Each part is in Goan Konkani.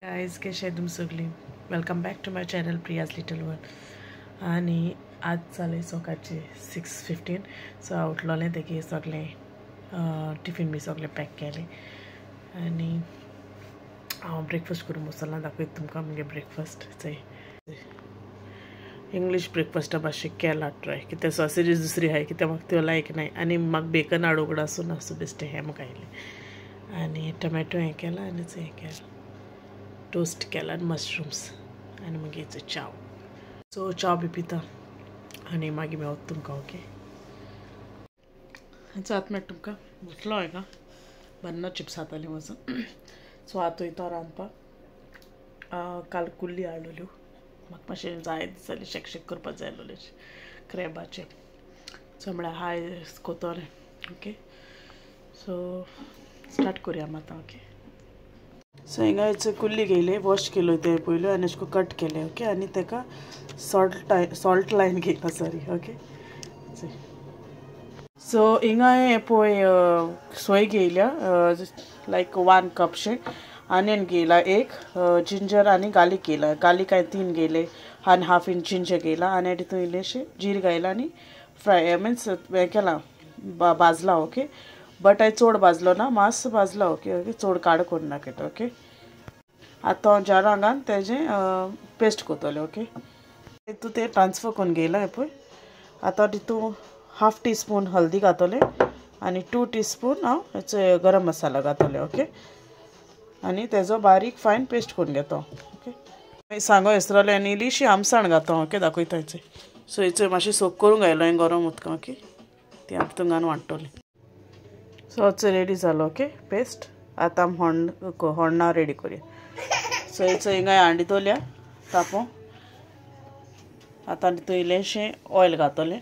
गायज कशें तुम सगळीं welcome back to my channel Priya's little world. आनी आज जालें सकाळचें 6:15. सो हांव उठलोलें तेगे सगळें टिफीन बी सगळें पॅक केलें आनी हांव ब्रेकफास्ट करूंक बसलां. दाखयता तुमकां म्हगे ब्रेकफास्ट. चोय इंग्लीश ब्रेकफास्टा भाशेन केला ट्राय कित्याक सॉसेजीस दुसरी आहाय कित्याक म्हाका त्यो लायक नाय आनी म्हाका बेकन हाडूंक आसूं नासूं बेश्टें हें म्हाका आयलें. आनी टोमॅटो हें केलां आनी हें केलां टोस्ट केला आनी मशरूम्स आनी मागीर च्याव. सो च्याव बी पिता आनी मागीर मेवता तुमकां. ओके आतां मेळटा तुमकां. उठलो हांवें का बन्ना चिप्स खातालें वचून. सो आतां वयता रांदपाक. काल कुल्ली हाडलेल्यो म्हाका मातशें जाय दिसतालें शेक करपाक जाय आसलेलें क्रॅबाचें. सो म्हळ्यार हाय कोतोलें. ओके सो स्टार्ट करुया आतां. ओके सो हिंगा कुल्ली घेयले वॉश केलो ते पयल्यो आनी अशें कट केले. ओके आनी ताका सॉल्ट लायन घेयला सॉरी. ओके सो हिंगा हांवें पळय सोय घेयल्या लायक 1 कपशें, आनियन घेयला एक, जिंजर आनी गार्लीक घेयला. गार्लीक हांवें 3 घेयले आनी 1/2 इंच जिंजर घेयला आनी तितून इल्लेशें जीर घायला आनी फ्राय मिन्स हें केलां भाजला. ओके बट हांवें चड भाजलो ना, मातसो भाजला. ओके ओके चड काड करूं नाका. ओके आतां हांव जारां घालून तेजें पेस्ट करतलें. ओके तितून तें ट्रान्सफर करून घेयलां पळय. आतां तितून 1/2 टीस्पून हल्दी घातलें आनी 2 टीस्पून हांव हेचो गरम मसाला घातलें. ओके आनी तेजो बारीक फायन पेस्ट करून घेता. ओके सांगो हेसरलें आनी इल्लीशी आमसाण घाता. ओके दाखयता हेचे. सो हेचो मातशें सोक करूंक घायलो हांवें गरम उदकां. ओके ती आतां तितून घालून वांट्टलें. सो आतां रेडी जालो. ओके पेस्ट आतां आमी होण्णां रेडी करुया. सो हेचो हिंगा हांडी दवरल्या तापोवंक. आतां तितून इल्लेशें ऑयल घातलें.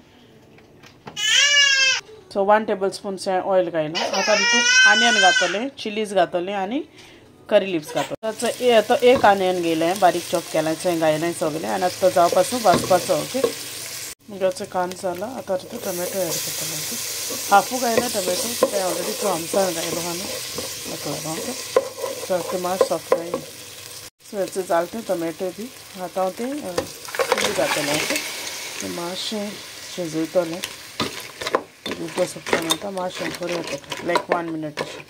सो 1 टेबल स्पून ऑयल घायलां. आतां तितून आनियन घातलें, चिलीज घातलें आनी करी लिव्स घातलें. आतां एक आनियन घेयलें बारीक चॉप केलें घायलें सगळें आनी आतां तो जावपाचो भाजपाचो. ओके म्हणजे कांदो जाला. आतां तितून टोमॅटो एड करतलें. ओके हाफू घायला टोमॅटो ते ऑलरेडी तो आमसाण घायलो आनी ताका लागून. ओके सो ते मातशें सॉफ्ट जाय. सो हेचो जालें तें टोमॅटो बी. आतां हांव तें चिली घातलें. ओके तें मातशें शिजयतलें उदक सुकता आतां मातशें करुया ताका लायक 1 मिनट अशें.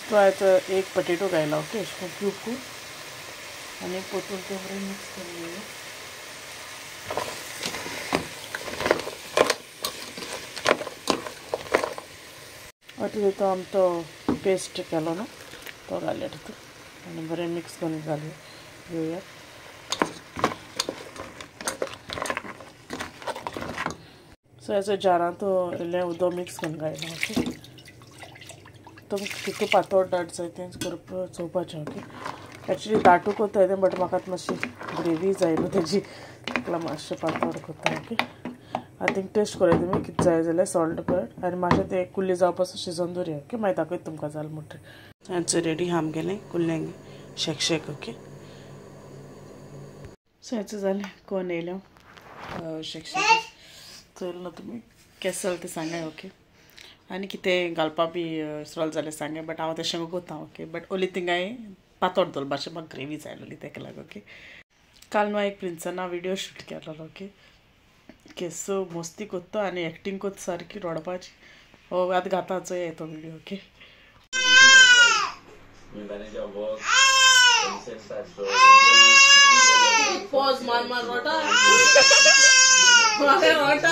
तो आतां एक पटेटो घायला. ओके अशें क्यूब करून आनी परतून तें बरें मिक्स करून घेवया. आतां तितून आमी तो पेस्ट केलो न्हू तो घालया तितून आनी बरें मिक्स करून घालया घेवया. सो हेचो जारां तो इल्लें उदक मिक्स करून घायला. ओके तुमकां कितू पातळ दाट जाय तेंच करप चोवपाचें. ओके एक्चुली दाटू कोत्ताय तें बट म्हाका मातशी ग्रेवी जाय न्हू तेजी ताका मातशें पातळ कोत्ता. ओके आतां टेस्ट करूया तुमी कितें जाय जाल्यार सॉल्ट कर आनी मातशें तें कुल्ली जावपासून शिजोवन दवरया. ओके मागीर दाखयता तुमकां जालें म्हणटकीर. आमचें रेडी आमगेलें कुल्ल्यांक शेक. ओके सो हेचें जालें कोण येयलें शेक चोयलें ना तुमी केसो जालें तें सांगाय. ओके आनी कितें घालपा बी सोल जाल्यार सांगाय बट हांव तशें कोत्ता. ओके बट ओली थिंगाय पातळ दवरलो मातशें म्हाका ग्रेवी जाय आसली ताका लागून. ओके काल न्हू एक प्रिन्सना विडियो शूट केलो. ओके केसो मस्ती कोत्ता आनी एक्टींग कोत्ता सारकी रडपाची. हो आतां घाता चोय तो विडियो. ओके पॉज मार मार रोटा रोटा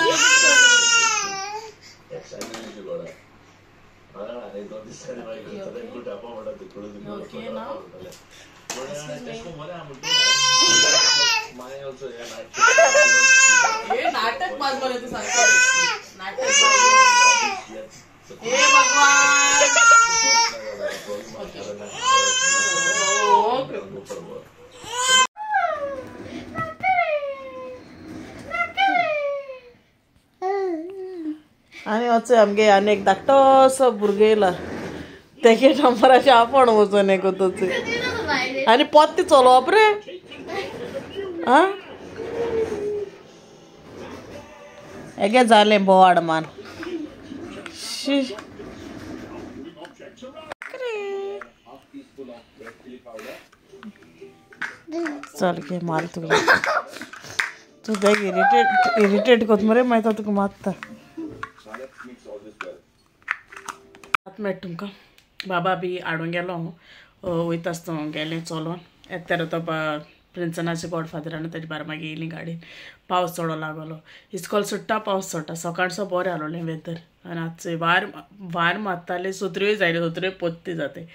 नाटक मार बरें तूं सांगता नाटक. हे भगवान. आनी वच आमगे आनी एक धाकटोसो भुरगो येयला तेगे नंबराचें आपोण वचोन हें कोतच आनी पोत्ते चलोवप रे. आं हेगे जालें बोवाड मान. शी चल घे मार तुका तूं बेग इरिटेट इरिटेट कोत मरे मागीर तो तुका मारता. आतां मेळटा तुमकां. बाबा बी हाडूंक गेलो हांव वयता आसतना गेलें चलोन येता तो प्रिन्सनाचे गॉडफादरान ताजे बारा मागीर येयली गाडी. पावस चडो लागलो इस्कॉल सुट्टा पावस चडटा. सकाळचो बरें आसलोलें वेदर आनी आतां वार वार मारताले सत्र्योय जायले सत्र्योय पोत्ती जाते.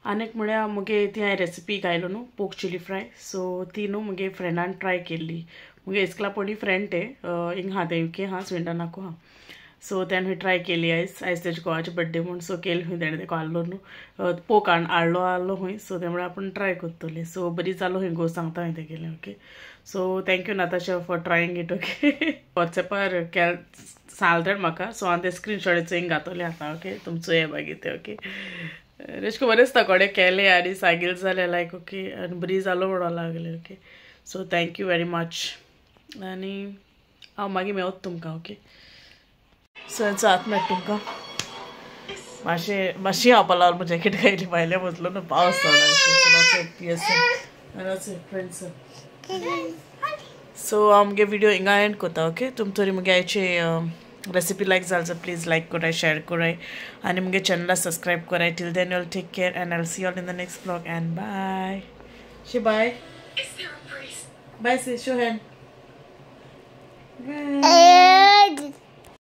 आनी एक म्हळ्यार मुगे ती हांवें रेसिपी घायलो न्हू पोक चिली फ्राय सो ती न्हू मुगे फ्रेंडान ट्राय केल्ली. मुगे इस्कला पयलीं फ्रेंड ते हिंगा आहा तें युके आहा स्विंडनाकू आहा. सो तेणें खंय ट्राय केली आयज आयज तेजे घोवाचे बड्डे म्हूण सो केली खंय तेणें तेका हाडलो न्हू पोक हाडलो आहलो खंय सो ते म्हळ्यार आपूण ट्राय करतली. सो बरी जालो खंय गो सांगता हांवें तेगेलें. Okay so thank you Natasha for trying it. Okay वॉट्सएपार सांगलें तेणें म्हाका सो हांवें तें स्क्रीनशॉट हिंग घातलें आतां. ओके तुमचो हे मागीर तें. ओके रेश्को बरें दिसता कोणें केलें आनी सांगिल्लें जाल्यार लायक ओके आनी बरी जालो म्हणूंक लागलें. Okay so thank you very much आनी हांव मागीर मेवता तुमकां. ओके सो हेचो आतां मेळटा तुमकां. मातशें मातशी हांव लागलो जॅकेट घायली भायले बसलो न्हू पावस चड फ्रेंड्स. सो हांव मुगे विडियो हिंगा एंड करता. ओके तुम तरी मुगे आयचे रेसिपी लायक जाल जाल्यार प्लीज लायक कराय शेयर कराय आनी मुगे चॅनला सबस्क्रायब कराय. Till then you'll take care and I see all in the next vlog and bye. She bye bye see show hand. Bye.